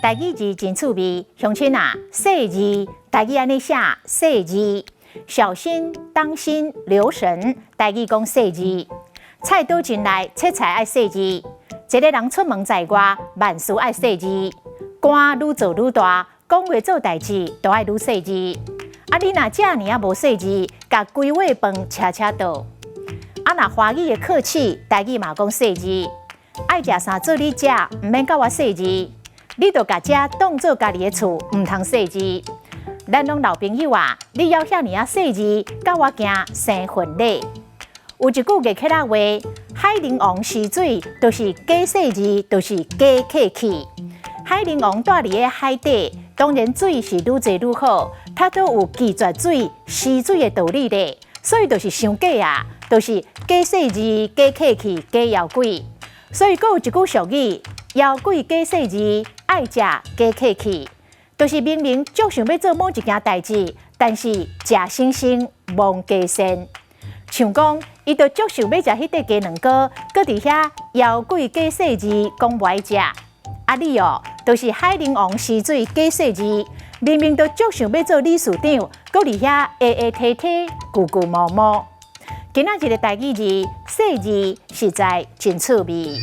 台語字真趣味，鄉親啊，細膩，台語按呢寫，細膩，小心、當心、留神，台語講細膩。菜刀進來切菜愛細膩，一个人出門在外，萬事愛細膩。官愈做愈大，講話做代誌都愛愈細膩。啊，你若遮爾仔無細膩，共規碗飯車車倒。啊，若華語的客氣，台語嘛講細膩。愛食啥做你食，毋免佮我細膩。你著共這當做家己的厝，毋通細膩。咱攏老朋友啊，你猶遐爾仔細膩，佮我行生分禮。有一句月客仔話：海陵王泗水，就是假細膩，就是假客氣。海陵王蹛佇个海底，當然水是愈濟愈好，他都有拒絕水、泗水的道理咧，所以就是傷假啊，就是假細膩、假客氣、假枵鬼。所以閣有一句俗語：枵鬼假細膩，愛食假客氣，就是明明足想欲做某一件代誌，但是食猩猩忘家善。像講，伊就足想欲食彼塊雞卵糕，閣佇遐枵鬼假細膩，講無愛食。啊你哦，就是海陵王泗水假細膩，明明都足想欲做理事長，閣佇遐會會提提、舊舊毛毛。今仔日的台語字細膩實在真趣味。